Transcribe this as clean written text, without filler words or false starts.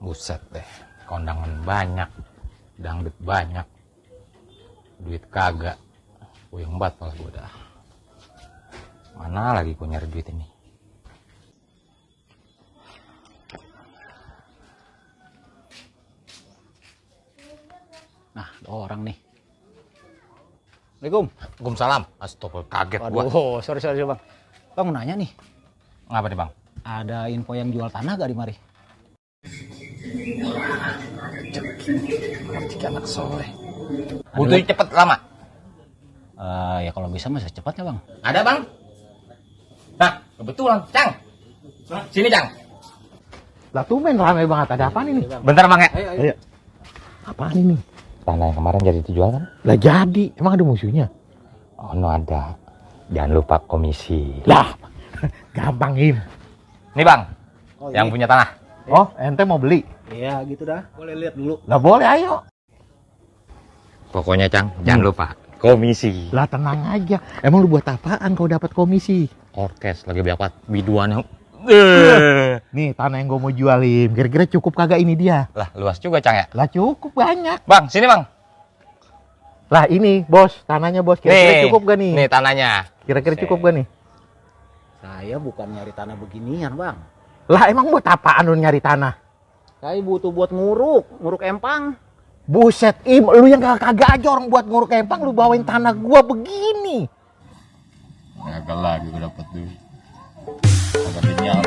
Buset deh, kondangan banyak, dangdut banyak, duit kagak. Puyeng banget malah gue dah. Mana lagi gue nyari duit ini? Nah, ada orang nih. Assalamualaikum. Waalaikumsalam. Astagfirullah, kaget gue. Waduh, sorry bang. Bang mau nanya nih, Ngapa nih bang? ada info yang jual tanah gak di mari? Rezeki anak soleh. Butuh cepet lama? Ya kalau bisa mah secepatnya bang. Ada bang? Nah, kebetulan, Cang. Sini Cang. Lah tumben ramai banget, ada apaan ini? Bentar bang ya. Ayo. Apaan ini? Tanah yang kemarin jadi dijual kan? Lah jadi, emang ada musuhnya? Oh no ada. Jangan lupa komisi. Lah, gampang Im. Nih bang, Oh, yang punya tanah. Oh, ente mau beli? Iya gitu dah. Boleh lihat dulu. Lah boleh, ayo. Pokoknya Cang, jangan lupa komisi. Lah tenang aja. Emang lu buat apaan kau dapat komisi? Orkes lagi dapat biduan yang Nih tanah yang gue mau jualin, kira-kira cukup kagak ini dia? lah luas juga Cang ya. Lah cukup banyak. Bang, sini bang. Lah ini bos, tanahnya bos, kira-kira cukup gak nih? Nih tanahnya. Kira-kira cukup gak nih? Saya bukan nyari tanah beginian bang. Lah emang buat apaan lu nyari tanah? Saya butuh buat nguruk empang. Buset Im, lu yang kagak aja orang buat nguruk empang, lu bawain tanah gua begini. Gagal lagi gue dapet duit. Agak sinyal.